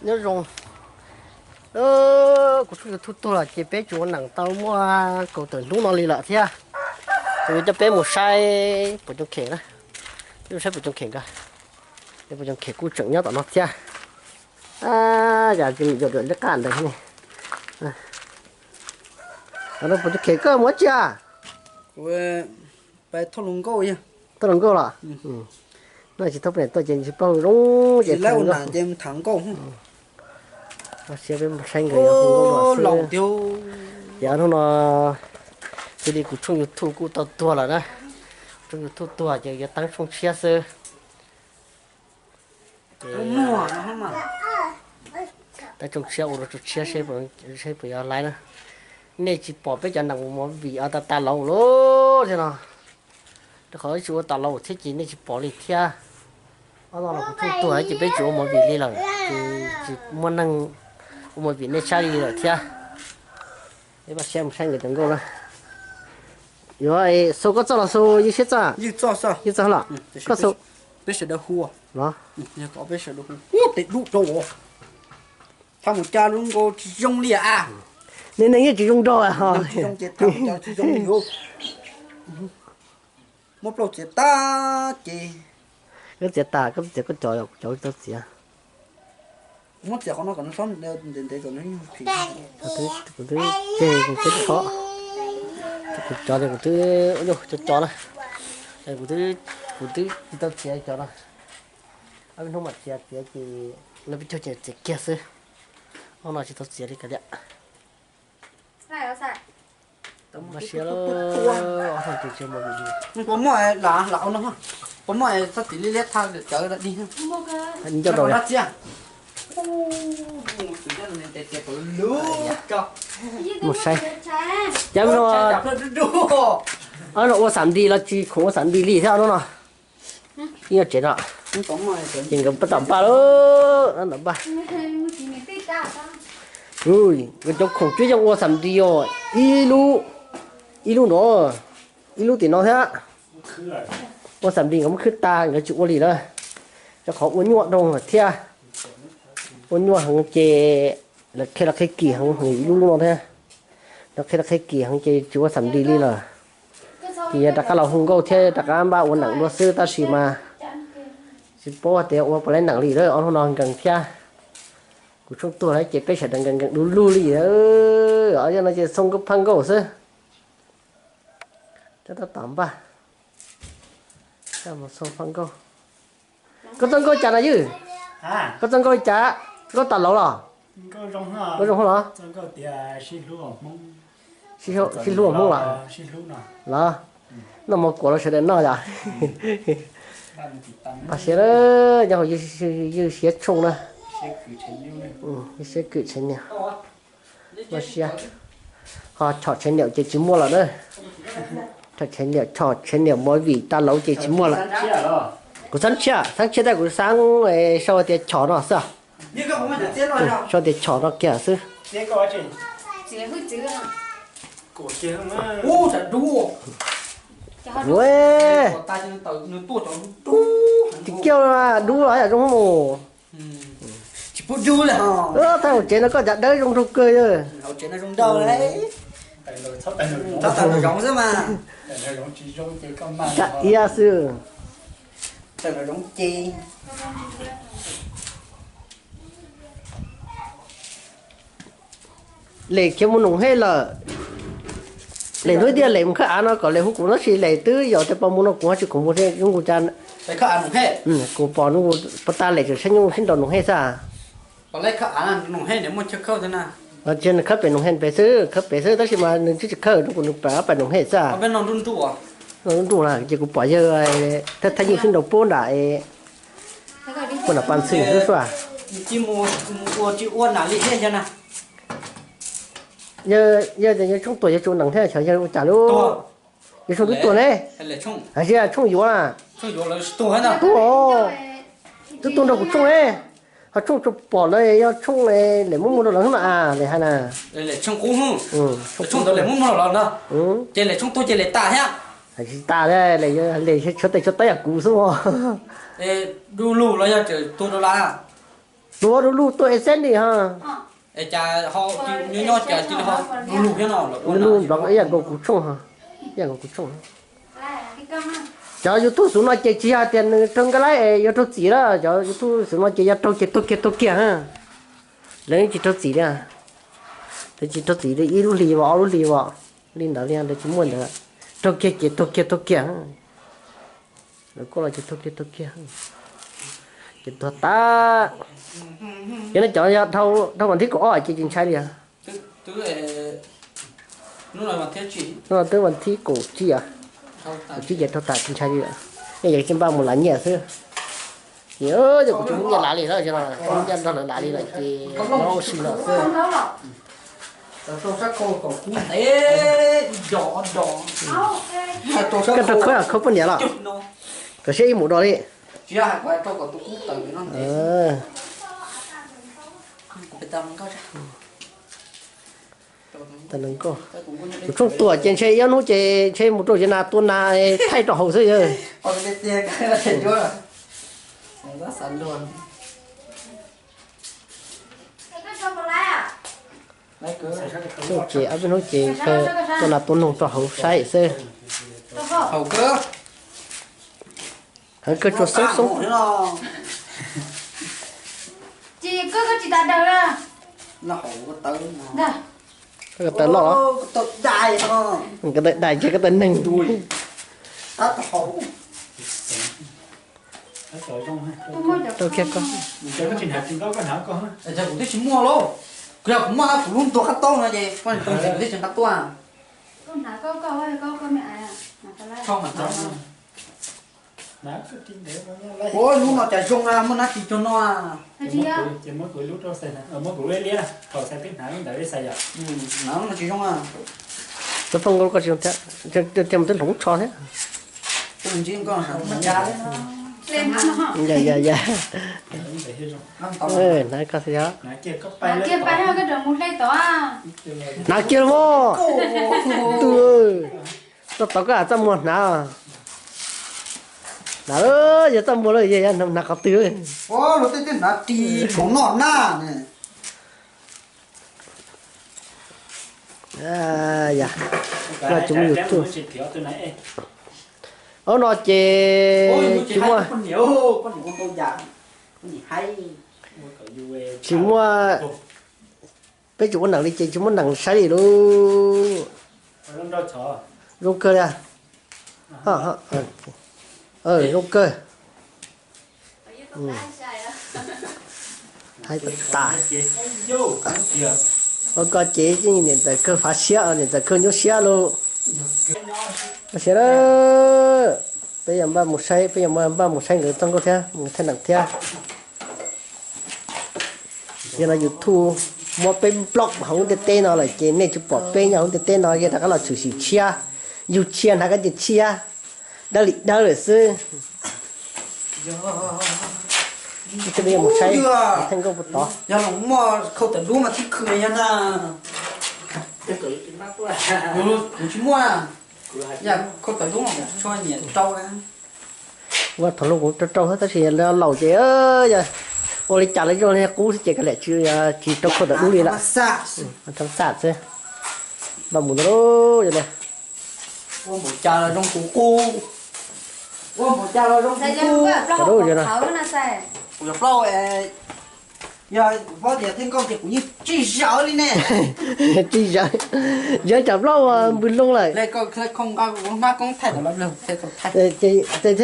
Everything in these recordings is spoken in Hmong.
Nyob zoo, kuv tshooj YouTube tuag ces peb tsis ua neem tau muaj kaum tawm hnub no li lawm thiab. Kuv yuav coj peb mus saib puas coob khem na. Peb mus saib puas coob khem nka. Puas coob khem kuj tseem nyob tom no thiab. Yam li qaj ntawd ne. Puas coob khem koj mus dab tsi a? Thauj hluas nkauj los? No tsis thauj pem tuaj ces tsis paub zoo ces siab peb saib nkawd hu nkauj los xwb. Ces hnub no cia li kuv tshooj YouTube kuj tau tuag lawm na. Tshooj YouTube tuag ces yuav teeb tshooj tshiab xwb. Teeb tshooj tshiab ua rau tshooj tshiab seb puas yuav laiv na. Nej tsis pom peb cov neem mus movie tas tas laus lawm thiab no. Rau qhov tsis ua tas laus thiab ces nej tsis pom li thiab. Ob no los kuv tshooj tuag ces peb tsis ua movie li lawm ces tsis muaj neeg ua movie nej saib li lawm thiab. Peb mus saib nkawd cov nkauj na. Yuav, Xu koj txoj los Xu Ywg siab txoj? Ywg txoj los? Koj Xu. Peb sawv daws hu los? Tes dub rau, thab mus cab lub nkauj tsis zoo li a. Niag neeg yeej tsis zoo nraug. Tsis zoo ces thab mus cab tsis zoo li. Muab plaub txiav tag ces. Koj txiav tas, koj txiav koj cov, kuv cov tsis tau txiav. Muab txiav qhov no kom nws xob ntev ntev kom nws phim. Kuv twb ceg kuv twb tsis kho. Kuv cov kuv twb cov cov na. Kuv twb, kuv twb tsis tau txiav cov no. Ob peb hnub mam txiav, txiav ces lawv peb caug ces txiav kiag xwb. Ob no tsis tau txiav li kav liam. Mas siab lawm, ob no ces tsis mus li. Puas muaj lam lam no, puas muaj txhob tim liab liab thaj cawv di. Ncauj rau dab tsi? Mus saib. Cov no, ob no ua xam nti los tsis khoom ua xam nti li thiab no no. Ib no tsev no, ces nkawd pab tom npaj lawm, tom npaj. Nkawd cov khoom cuab yeej ua xam nti os, ib lub, ib lub no, ib lub tim no thiab. Ua xam nti nkawd muab khwb tag nkawd tsis ua li lawm, rau qhov ua nyuaj rau thiab. Ua nyuaj heev ces lawv qhia los qhia kim heev, ib lub lub no thiab. Lawv qhia los qhia kim heev ces tsis ua xam nti li lawm. Ces yog rov qab los hu nkauj thiab rov qab npaj ua neem dua xwb tab sis mas tsis paub tias ua puas laib neem li lawm, ob hnub no nkees thiab. Kuv tshooj tuag lawm ces peb sawv daws nkees nkees du lug li. Yog no ces xoo nkauj phaj nkauj xwb. Coj tab tom npaj. Coj mus xoo phaj nkauj. Koj txoj nkauj cas no Ywg? Koj txoj nkauj li cas? Nkauj tas laus los? Nkauj zoo los? Sib hlub Hmoob los? Los, noj mov kuam rau sawv daws noj yom. Pab siab, nyob hauv Ywg siab tshooj na. Ywg siab kwm tshev niam. Ho chom tshev niam ces tsis muaj lawm na. Chom tshev niam, chom tshev niam movie tas laus ces tsis muaj lawm. Kuv xab tshiab, xab tshiab tab kuv xab sau tias chom no xwb. Sau tias chom no kiag xwb. Tsis kiaj dub los yam zoo mus. Thaij hauv tsev no koj cas dawb zoo nraug kawg. Cas iab xwb. Lem khiav mus Noom Hej lawm. Lem hnub tiag lem mus khawb av no kom lem hu kuv tab sis lem twb yog tias pos mus no kuv ho tsis khoom mus thiab zoo nkaus cas. Kuv pom zoo nkaus puas tas lem tseem saib nyuj sib nraus Noom Hej xwb. Tsis, nws khawb pem Noom Hej pem xwb, khawb pem xwb tab sis mas nws twb tsis khawb, nws pab pem Noom Hej xwb. Nruj nruj na ces kuv pom yawg thawj thawj nyuj sib nraus puag nram, puag nram pas ntxhw xwb xwb. Yawg tias yawg Tshooj tuag yawg tsis ua nees thiab xyov yawg ua cas lub. Yawg Tshooj twb tuag ne. Hais tias Tshooj yuav na. Tuag os. Twb tuag nrog kuv Tshooj ne. Ho Tshooj tsuas pom lawv yog Tshooj lem muab muag rau lawv xwb mas lem hais na. Tsis tas, lem tshuav tes tshuav taw yam kuv xwb os. Tus ho du lug tuaj es xeb ni ha. Nws lug nplov ib yam nkaus kuv tshooj ha. Ib yam nkaus kuv tshooj. Cov YouTube xwb no ces tsis yog tias nws raug nkaj laib es yuav raug txim lawm, cov YouTube xwb no ces yog raug ces tuag kiag tuag kiag ha. Lawv tsis raug txim li, lawv tsis raug txim li ib lub hlis os, ob lub hlis os, li ntawd li lawv tsis muaj ntawd. Raug kiag ces tuag kiag tuag kiag. Lawv kuj los ces tuag kiag tuag kiag, ces tuag tas. Ces no cov yog dhau vas thib kaum ob ces tsis ntshai li. Hnub no twb vas thib kaum tsib, kaum tsib ces raug tas tsis ntshai li lawm. Nej yog tsis npaj mus lav nyiaj xwb. Ces yog kuv tsis muaj nyiaj lav li lawm, nyiaj nrog lawv lav li lawm ces no ua si no xwb. Koj rau khawb, khawb poj niam los? Kom siab ib mus dua li. Kuv tshooj tuaj ces ntshe ib hnub ces ntshe mus rau ziav nas tua nas thaij rau hauv xwb yawg. Ces ob peb hnub ces tua nas tua noog rau hauv saib xwb. Heev kawg, tsuas xoob xoob. Koj taw loj los? Koj taw dais ces koj taw neeg. Rau kiag koj. Kuv twb tsis muaj lauj. Kuv yog kuv muaj kuv lub ntua qab taub no ces kuv twb tsis nqa tuaj. Ua lub no cas zoo na, muaj nab ris cog no. Ces muab kuv lub rau, muab kuv lub liab, thaum xav twb hnav lub ntawd xav yom. Hnav lub no tsis zoo. Tus poj nkauj koj tsis zoo thiab, mus twb hloov tsho thiab. Ya ya ya. Hnav koj xwb yog. Hnav kiag mog. Tus, tau tod koj txaj muag hnav. Hnav, yog txaj muag lawm yog hnav qhov twg? Luag tej twb hnav ris khoom noj na. Yog, no tsis muaj YouTube. Ob no ces tsis muaj, tsis muaj, peb tsis ua neeg li ces tsis muaj neeg saib li lauj. Zoo kawg li. Zoo kawg. Hais tas. Ua ko ces niam ntxawm kawg fav siab, niam ntxawm kawg nyuaj siab lauj. Siab lawm. Peb yuav npaj mus saib, peb yuav npaj mus saib nkawd txoj nkauj thiab, mus thaij neeb thiab. Yog no YouTube muab peb block hauv lub ntiaj teb no lawm ces nej tsis pom peb nyob hauv ntiaj teb no, yog rov qab los tshwm sim tshiab, yug tshiab hnav kab cia tshiab, dawb li dawb lawm xwb. Peb yuav mus saib thaij nkauj puag tod. Yog los muaj khau tawm dub mas tib khw yog na. Kuv tsis muaj. Yog khau tawm dub mas kuv tsis tshua nyiam rau. Ua thaum luag kuv rau rau xwb tab sis laus ces yog ua li cas lawv zoo li qub xwb ces kav liam tsis, tsis rau khau tawm dub li lawm. Rau xam xwb. Npaj mus ntag lauj. Ua npaum cas los zoo kuv qub. Ua npaum cas los zoo kuv qub. Kuv yog plaub, yog kuv paub tias thaij nkauj ces kuv yeej tsij zawv li ne. Tsij zawv, zawv tsam plaub npws loo lawm. Thiab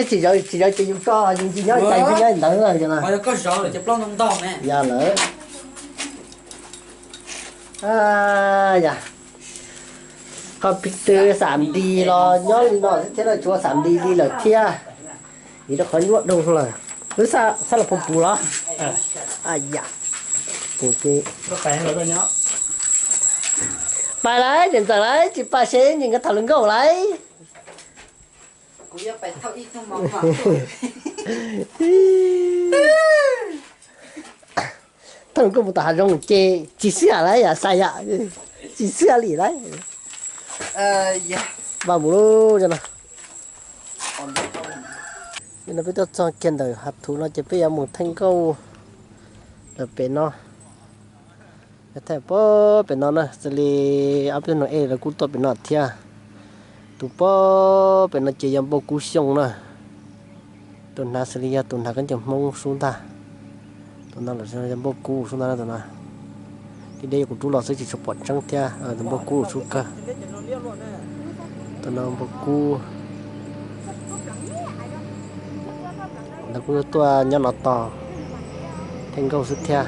tsis zawv, tsis zawv ces yus tso yus ntsis nyob cais nyob ntawd. Yog lawm. Yam, qhov pis tw xam npis los nyob li no thiab, tsuas xam npis li lawm thiab. Vim rau qhov nyuaj dhau lawm. Wb xab los puv puv los? Yam, pais lawm, niam ntxawm lawm, tsis pais seb nkawd tham hluas nkauj lawm. Tham hluas nkauj mus tom hav zoov ces tsis xiam lawm yam, xav yam, tsis xiam li lawm. Npaj mus lauj. No peb tuaj txog kiag ntawm hav thuv no ces peb yuav mus thaij nkauj. Pem no, yog thaij pem no na, xws li ob peb tug no ej lawv kuj tuaj pem no thiab. Tus pem no ces yog Npauj Kub Xyooj na. Tus hnav xws li yog tus hnav khaub ncaws Hmoob sub ntag. Tus no los yog Npauj Kub sub ntag na tus no. Tib deb kuv rub los xwb tsis tshua pom tseeb thiab, tus Npauj Kub sub kawg. Tus no Npauj Kub. Lawv kuj tuaj nyob no tos thaij nkauj xwb thiab.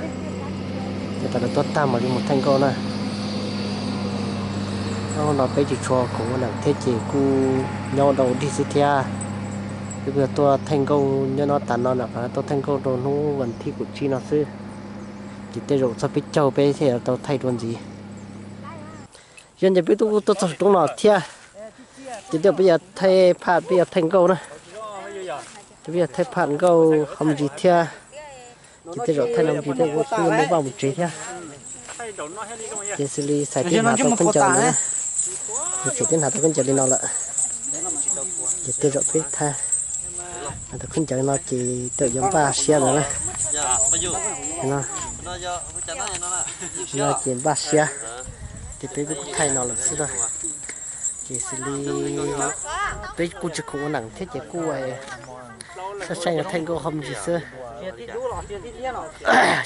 Ces tas lawv tuaj tag mam li mus thaij nkauj na. Hnub no peb tsis tshua khoom ua neem thiab ces kuj nyob ua dog dig xwb thiab. Peb kuj yog tuaj thaij nkauj nyob no tas no na, tuaj thaij nkauj rau hnub vas thib kaum tsib no xwb. Ces tej zaum txog peb caug peb thiaj tau thaij dua ntxiv. Yog ces peb kuj tuaj txog roob no thiab. Ces tej zaum peb yuav thaij phaj, peb yuav thaij nkauj na. Ces peb yuav thaij phaj nkauj hom ntsis thiab. Ces tej zaum thaij no ntsis tej kuj yuav mus vaj mus tsev thiab. Ces xws li Xais twb hnav tau khaub ncaws na, Xais twb hnav tau khaub ncaws li no lawm. Ces tej zaum peb thaij, hnav tau khaub ncaws li no ces tej zaum yuav npaj siab ntawd na. No, no ces npaj siab, ces peb kuj thaij no lawm xwb na. Ces xws li peb kuj tsis khoom ua neem thiab ces kuj saib saib thaij nkauj hom ntsis xwb.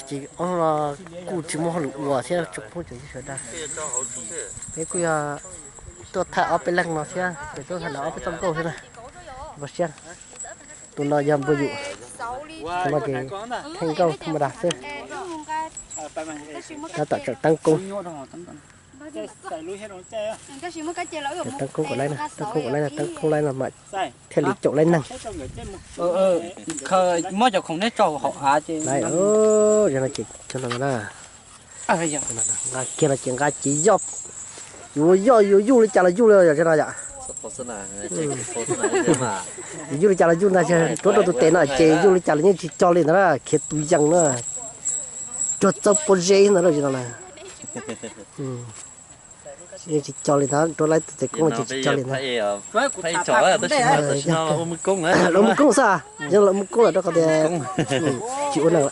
Ces ob no kuj tsis muaj hauj lwm ua thiab tsoom phooj ywg sawv daws. Peb kuj yog tuaj thaij ob peb leeg no thiab, ces tuaj thaij lawv ob peb txoj nkauj thiab na. Npaj siab. Tus no yog Npauj Yum, tus no ces thaij nkauj thaj ma das xwb. Tab tom tseem teeb koob. Teeb koob kom laib na, teeb koob kom laib na, teeb koob laib no mas thiaj li caum laib neeg. Muab cov khoom neb tso hauv av ces, yog no ces, nqa kiag no ces nqa ces yoj, yuav yoj yuav yuj li cas los yuj li yom, yog no yom. Yuj li cas los yuj ntag, ruab rau tus tes no ces yuj li cas los yeej tsis co li ntag na, khiav tus yees na. Cuag txawb pob zeb ntag na, no na. Yeej tsis co li ntag, ruab laib tus tes koob ces tsis co li ntag. Lawv mus koob xwb, yog lawv mus koob lawm rau qhov tias tsis ua neeg lawm.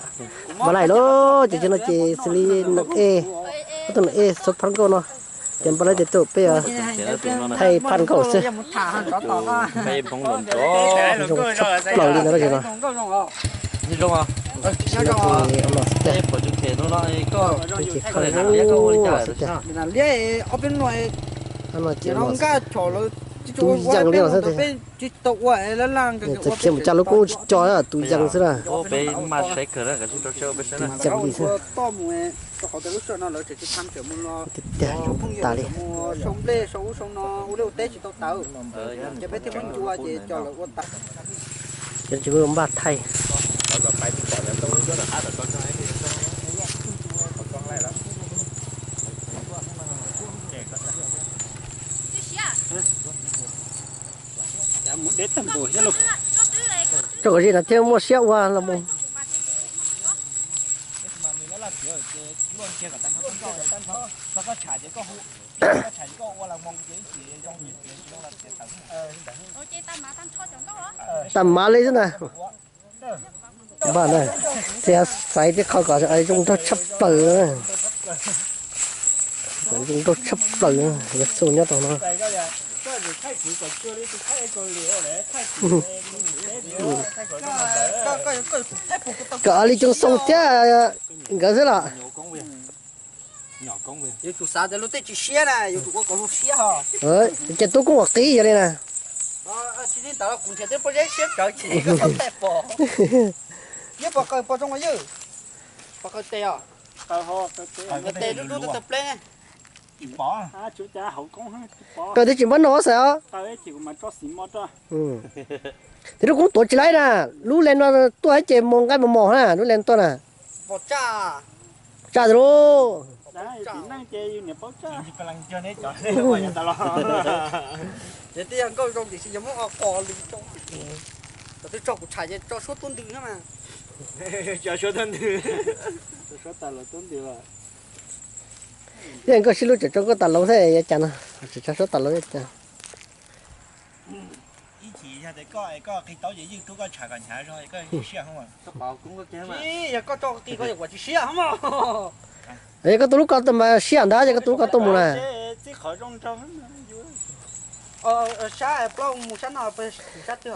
Npaj laib lauj, ces no ces xws li neeg ej, ob tug neeg ej txhua phaj nkauj no, ces npaj laib tias peb thaij phaj nkauj xwb. Zoo tshaj plaws li ntag no. Ces no, ces khaws zoo xwb tiag. No ces tus yees li no xwb tiag. Txawm khiav mus cas lub koob tsis co, tus yees xwb na. Tus yees li xwb. Tiag tiag, zoo tas li. Ces tsis muaj npaj thaij. Rau kom zim no thiaj muaj siab ua los mus. Tag mav li xwb na. Npaj na, thiaj xaiv thiab qhov kom zoo nraug tshaj plaws. Zoo nraug tshaj plaws, yuav xu nyob rau no. Kom li coob xoo thiab nkawd xwb los. Yus tsum xav tias luag tej tsis siab na, yus tsum ua kom luag siab ho. Ces tub koob ua qib yog li na. Tsis li ntawd kuv nrhiav tej pob zeb siab tsawv tsis koj tau thaij pom. Yog pom qawg pom zoo ywg, pom qawg tes os. Tes lub lub tawg pleb ne. Qawg twb tsis npab no xav os. Tes lub koob tuav tsis laib na, lub le no tuaj ces mus nqaij mos mos na, lub le tuaj na. Tsaj tus lub. Twb tso kuv tshais ces tso suab tub ntws na mas. Thiab nkauj sib hlub tseem tso nkauj tas laus thiab yuav cas no, tseem tso suab tas laus yuav cas. Yog tias koj, koj qhib taub ces yeej rub koj tsham kom hnyav zog, koj siab hos. Yog koj tso qhib ko, koj tsis siab hos. Yog koj tus lub ko mas siab ntag, yog koj tus lub ko tuaj mus na.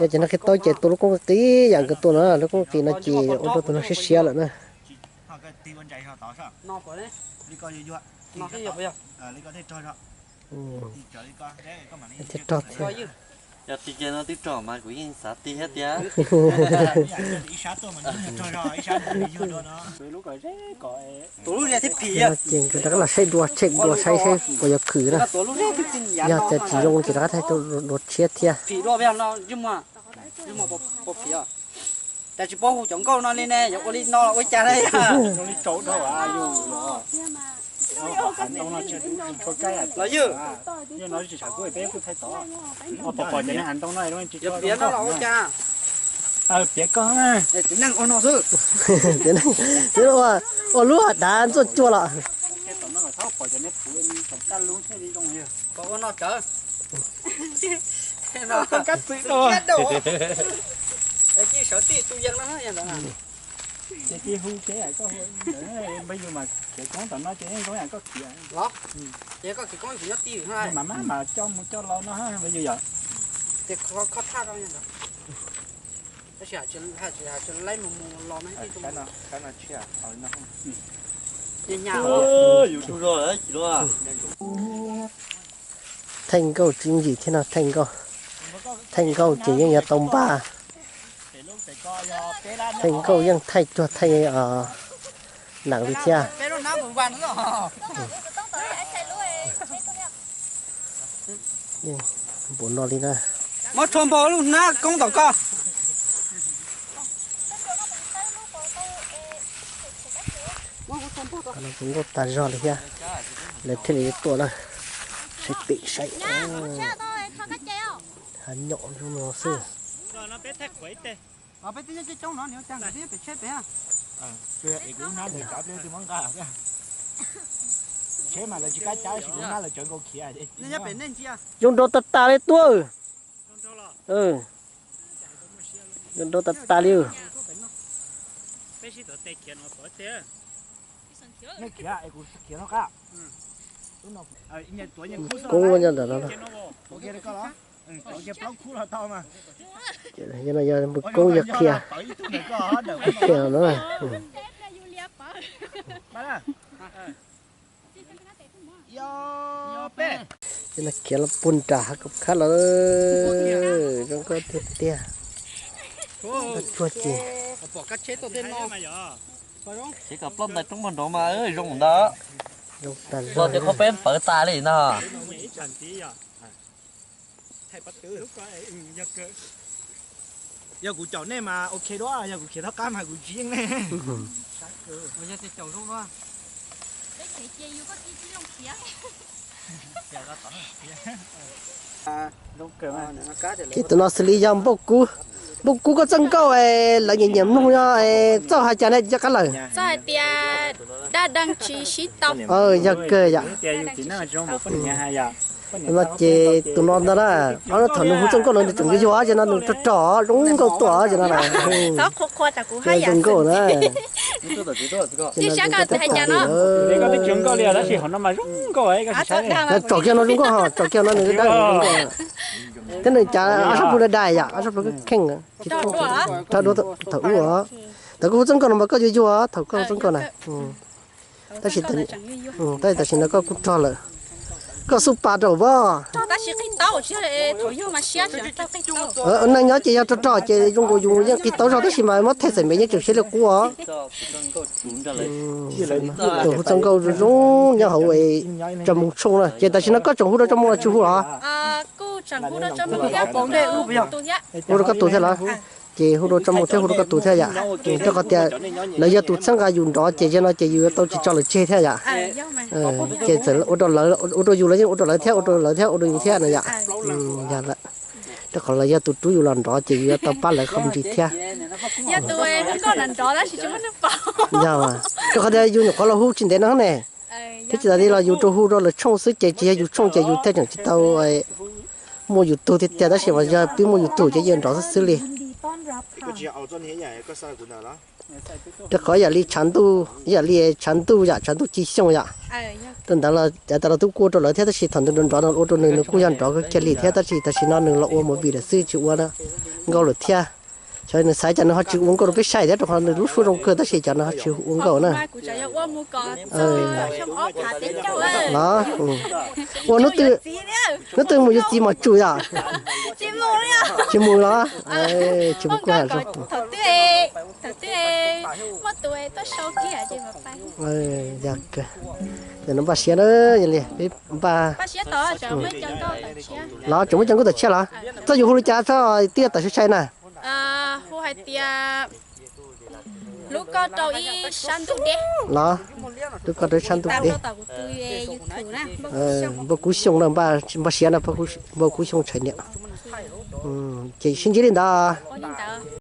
Yog ces no qhib taub ces tus lub koob qis yam nkawd tuaj no, lub koob qis no ces ua rau tus no siab siab lawm na. Thiab rog thiab. Yog tias no twb rog mas kuv yeej xav tig thiab tiag. Tus lub zeb thiab phim. Ces nkawd rov qab los saib dua, check dua saib saib puas yuav khwm na. Yog tias tsis zoo ces rov qab thaij dua tshiab thiab. Phim dua, phim dua, phim os. Cas tsis paub hu cov nkauj no li ne, yuav ua li no los ua cas ne? Los ywg, pom pom cov ne hav ntoo no, piav no los ua cas? Piav koj, txiv neej ua no xwb. Ua lub dav ntxuaj cua los. Kom ua no tsawv. Kab txwm dua. Cia sawv tij tu yees no. Ces tij hu ces koj hu ntawd, npawg yus mas khiav koob tom no ces yeej zoo yam koj khiav los. Ces koj khiav koob kuv nyob tij no mas, mas coj mus coj los no npawg yus yom. Ces kho thaj no. Tab sis hais tsis laib mus mus los no. Yus tug zog lawm ib chim lawm. Thaij nkauj tsis yooj yim thiab no, thaij nkauj, thaij nkauj ces yeej yuav tau npaj. Thaij nkauj yeej thaij cuag thaij nees li thiab. Npaum no li na. Muab rho npog lub hnab koob tom koj. Nkauj tag zog li thiab, lawv thiaj li tuaj na. Saib pem saib. Hav nyom zoo no xwb. Zoo nraug tas tas li tuaj. Zoo nraug tas tas li. Koob nyob ntawm no. Yog no yog npawg koob yog qhia, qhia no. Ces no khiav los puag nram hav khaub khab lawm. Zoo nkauj tiag tiag. Tsuag ces. Ces kom ploj ntais roob npog nrov mas zoo ntawd. Zoo tas zog. Qhov peb pawv tas li no. Yog kuv caum nej mas ok dua, yog kuv khiav thoj qab mas kuv tsis yeej nej. Ces tus no xws li yog npauj kub, npauj kub koj txawj nkauj es lawv nyiam nyiam mloog no es txawj hais cas ne cov qab lawm? Txawj hais tias dab deeg tsis sib tau. Yog kawg yom. No ces tus no ntag na, thaum nws hu txawj nkauj no nws tseem yuag yuag ces no nws rog rog zoo nkauj tuaj ces no na. Zoo nkauj na. Tsom kiag no zoo nkauj ho, tsom kiag no nws dab zoo nkauj. Thiab nws cas ob sab pug dai yom, ob sab pug kheej. Rog dua thaum ub os. Thaum koj hu txawj nkauj no mas koj yuag yuag thaum koj hu txawj nkauj na. Tab sis, tab sis tam sim no koj kuj rog lawm. Koj xub pas rau pob. Neeg nyob ces yog rog rog ces zoo nkaus yus yeej qis taub zog tab sis mas muab them xaim npev yeej tseem siab li qub os. Tus hu txawj nkauj zoo zoo nyob hauv Tso Moo Tshooj na, ces tam sim no koj tseem hu rau Tso Moo los tsis hu los? Hu rau koj tus thiab los? Ces hu rau Tso Moo thiab hu rau koj tus thiab yom. Rau qhov tias lawv yog tus txhawb nqa yus nrov ces yog no ces yus yuav tau tsis tso lawv tseg thiab yom. Ces txawm ua rau lawv, ua rau yus los yeej ua rau lawv thiab, ua rau lawv thiab ua rau yus thiab no yom. Yog lawm, rau qhov lawv yog tus rub yus los nrov ces yus yuav tau pab lawv qhov ntsis thiab. Yog, rau qhov tias yus nyuam qhuav los hu tsis ntev no ne, thiab tsis tas li los yus rau hu rau lawv tshooj xwb ces tsis yog yus tshooj ces yus thiaj tseem tsis tau muaj YouTube tiag tiag tab sis mas yog peb muaj YouTube ces yeej nrov xwb xwb li. Rau qhov yam li tshav ntuj, yam li tshav ntuj yom, tshav ntuj ci xyoo yom. Rau ntawd los cav tas los twb kuaj rau lawv thiab tab sis thaum nws nrov nrov no ua rau nws nws kuj yog nrov kawg kiag li thiab tab sis tam sim no nws los ua movie lawm xwb tsis ua nkauj lawm thiab. Xyov nws xav cas nws ho tsis ua nkauj rau peb saib thiab rau qhov nws lub suab zoo kawg tab sis cov no ho tsis ua nkauj na. Los, ua hnub twg mus yuav txiv mos tsum yom? Tsis mus los? Tsis mus kuj ha zoo. Yog kawg, yog no npaj siab na, yog li peb npaj. Los tseem muaj cov nkauj tawm tshiab los? Txoj yus hu li cas txhob twb yog tawm sai sai na. Los, hlub koj rau ib sab ntuj deb. Npaj kuv xyoo na, npaj siab na, npaj kuv xyoo tshais niam. Ces sib ntsib li ntawd.